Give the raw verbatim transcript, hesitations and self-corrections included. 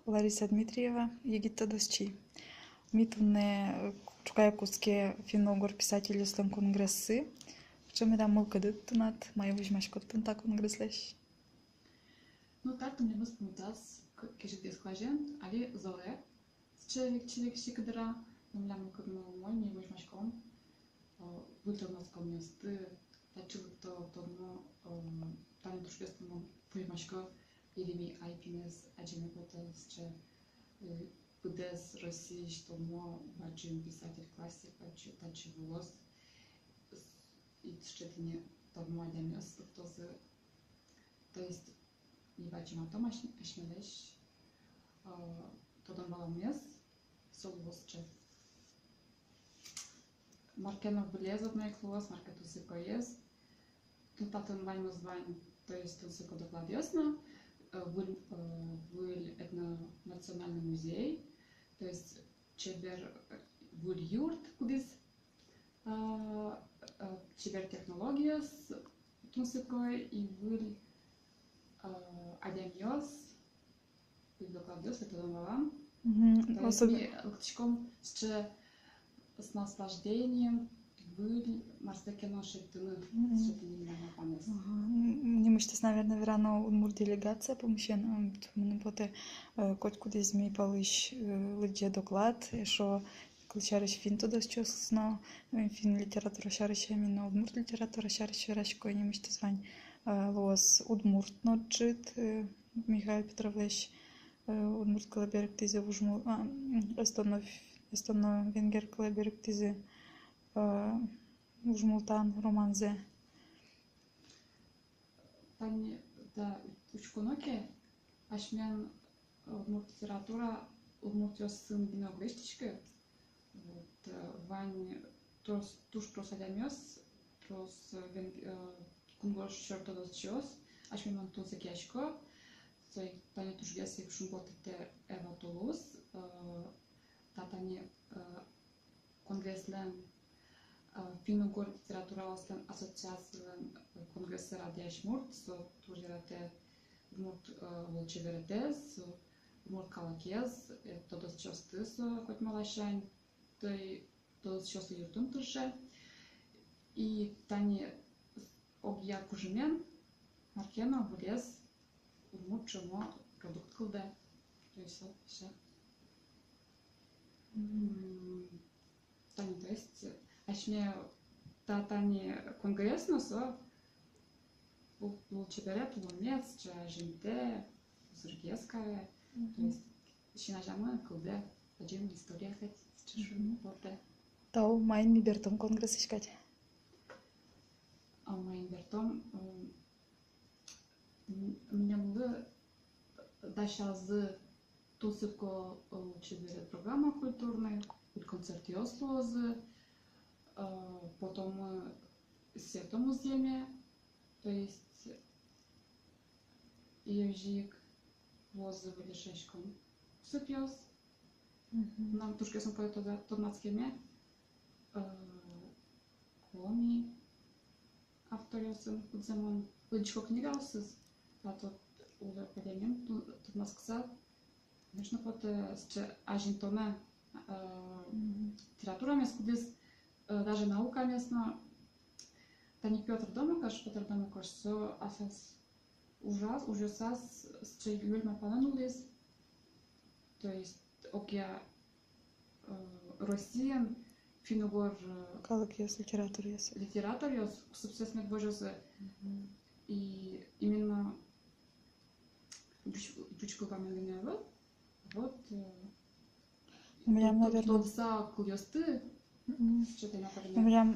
Лариса Дмитриева, егит тодосчи. Ми туннэ, э, ӵуказе кутске финно-угор писательёслэн конгрессы. Кыӵе меда мылкыдыд тынад, мае возьмаськод тон та конгресслэсь? Ну, татын милемыз пумитаз к-, кезьытгес куазен, али золэ. Сыӵе векчи-векчи кыдыра, но милям мылкыдмы умой, ми возьмаськом, э, выль тодматсконъёсты, татчы лыкто тодмо, э, тани тужгес тодмо, возьмасько Еремей Айпинэз, адӟеме потэ, сыӵе, э, быдэс Россиысь тодмо бадӟым писатель, классик, бадӟы-, татчы вуоз. С-, и сыӵе тӥни тодмо адямиос лыктозы. То есть, ми бадӟыматом ась-, асьмелэсь, э, тодон-валанмес, со луоз сыӵе. Мар ке но вылез одно ик луоз, мар ке тунсыкоез. Татын ваньмыз вань, то есть тунсыко докладъёс но, э, выль, э, выль этнонациональный музей, то есть чебер, э, выль юрт, кудӥз, э, э, чебер технологиос тунсыко и выль, э, адямиос, выль докладъёс, это дом валан. Мгм. То есть ми лыктӥськом сыӵе с наслаждением выль марзэ ке но шедьтыны, мгм, шедьтыны милям малпанэз. Ага. М, нимысьтыз, наверное, верано удмурт делегация пумысен, м, мыным потэ, э, котькудӥз ми пӧлысь, э, лыдӟе доклад, эшшо кылсярысь, финн тодосчиос но, э, финн литература сярысь, именно удмурт литература сярысь верасько, нимысьтыз вань, э, луоз удмурт но ӝыт, э, Михаил Петровлэсь, э, удмурт кылэ берыктӥзы вужму-, а, м, эстоно-, эстоно-венгер кылэ берыктӥзы, э, вужмултан романзэ. Тани, да, учконо ке, асьмелэн удмурт литература удмуртъёсын гинэ уг лэсьтӥськы. Вот, э, вань трос, туж трос адямиос, трос, э, вен-, э, кунгож сьӧр тодосчиос, асьмемын тунсыкъясько. Соин тани тужгес ик шумпоттэ Эва Тулус, э, та тани, э, конгресслэн, э, финн-угор литератураослэн ассоциацилэн, э, конгрессэ радъясь мурт, со туж яратэ удмурт, э, лулчеберетэз, удмурт калыкез, э, тодосчиосты со котьма ласянь, то и тодосчиослы юрттыны тырше. И тани огъя кужымен мар ке но вылез удмурт ӵемо продукт кылдэ. То есть вот всё. М, тани, то есть, асьме та-, тани конгресс но со лу-, лулчеберет улонмес сыӵе азинтэ, узыргес каре. Мгм. То есть син азямы кылдэ бадӟым история кадь, сыӵе шуыны потэ. Тау, маин ми бертом конгрессысь кадь? А маин бертом, м, м, милемлы дасязы тунсыко, э, чебер программа культурной, концертъёс луозы, э, потом, э, сетом музъеме, то есть, э, озьы ик луозы выльдӥськон кусыпъёс. Мгм. Мынам тужгес ум потэ тодма-, тодматскеме, э, коми авторъёсын, кудзэ мон лыдӟисько книгаоссэс, а то улэ пӧлемын ту-, тодматскыса, конечно, потэ, э, сыӵе азинтонэ, э, мгм, литературамес, кудӥз, э, даже наукамес но. Тани Пётр Домокош, Пётр Домокош, со аслаз ужаз, ужъёсаз сыӵе юэль малпанэн улӥз. То есть огъя, э, Россиын финн-угор, э, калыкъёс, литераторъёс, литераторъёс кусыпсэс мед возёзы. Мгм. И именно ӟуч-, ӟуч кыл вамен гинэ ӧвӧл. Вот, э, милям, ту-, наверное, тодыса кылъёсты. Мгм. Сыӵе тема пӧрме. Милям